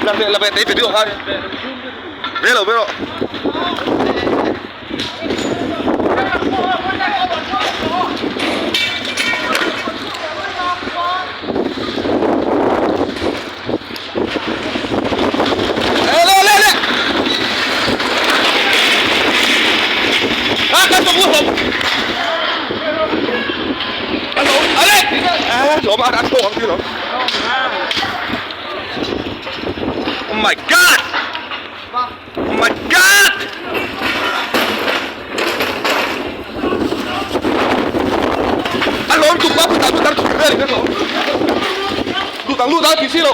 Làm về là về thấy video không? Về rồi, về rồi. Oh my god! Oh my god! Alom tu pa pu ta tu tar tu lut ang lut ang ti si lo.